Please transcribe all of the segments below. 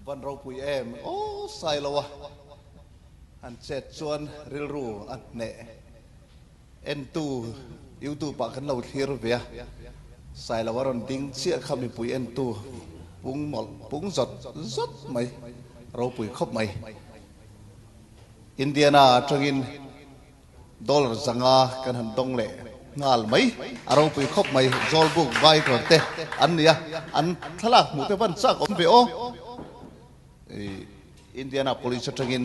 Van ropui em aw Sailoa han chet chuan rilru a hneh entu youtube ah kan lo thlir ve a, Sailoa rawn ding chiah kha mipui entu pung mawlh pung zawt zawt mai ropui khawp mai. Indiana atangin Dollar 500 kan han dawng leh nghal mai, a ropui khawp mai, Zawlbuk biker te an ni a, an thlalak hmuh te van chak awm ve aw. Indianapolis atangin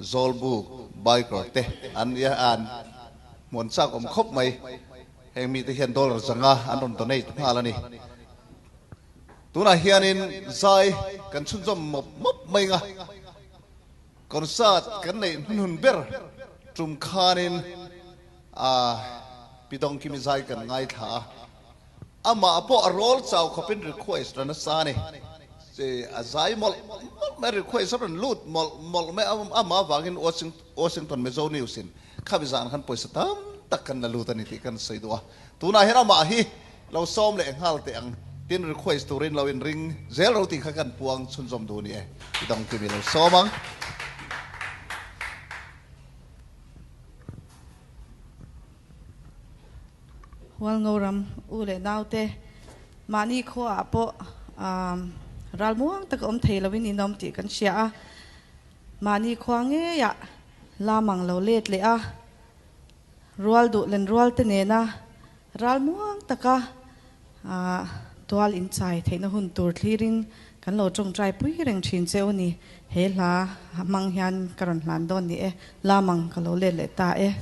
Zawlbuk biker te an ni a, an hmuan chak awm khawp mai, heng mite hian dollar 500 an rawn donate nghal a ni. Tunah hianin zai kan chhunzawm mawp mawp mai nga. Concert kan neih hnuhnun ber tum khanin a Pi Dawngkimi zai kan ngaithla a, amah pawh a rawl chau khawpin request a nasa a ni. A zai mawlh mawlh mai, request a rawn lut mawlh mawlh mai a, amah avangin Washington Mizo News in khami zan khan pawisa tam tak kan la lut a ni tih kan sawi duh a. Tunah hian amah hi lo sawm leh nghal teh ang, tin request turin lo inring zel ro tih kha kan puang chhunzawm duh ni e, i dang timi lo sawm ang. Hualngoram u leh naute mahni khuaah pawh ral muang taka awm thei loin in awm tih kan hria a, mahni khua ngeiah lamang lo let leh a, Rual duh len rual te nena ral muang taka tual in chai theihna hun tur thlirin kan lo tawngtai pui reng thin che u ni. He hla hmang hian ka rawn hlan dawn ni e, lamang ka lo let leh ta e.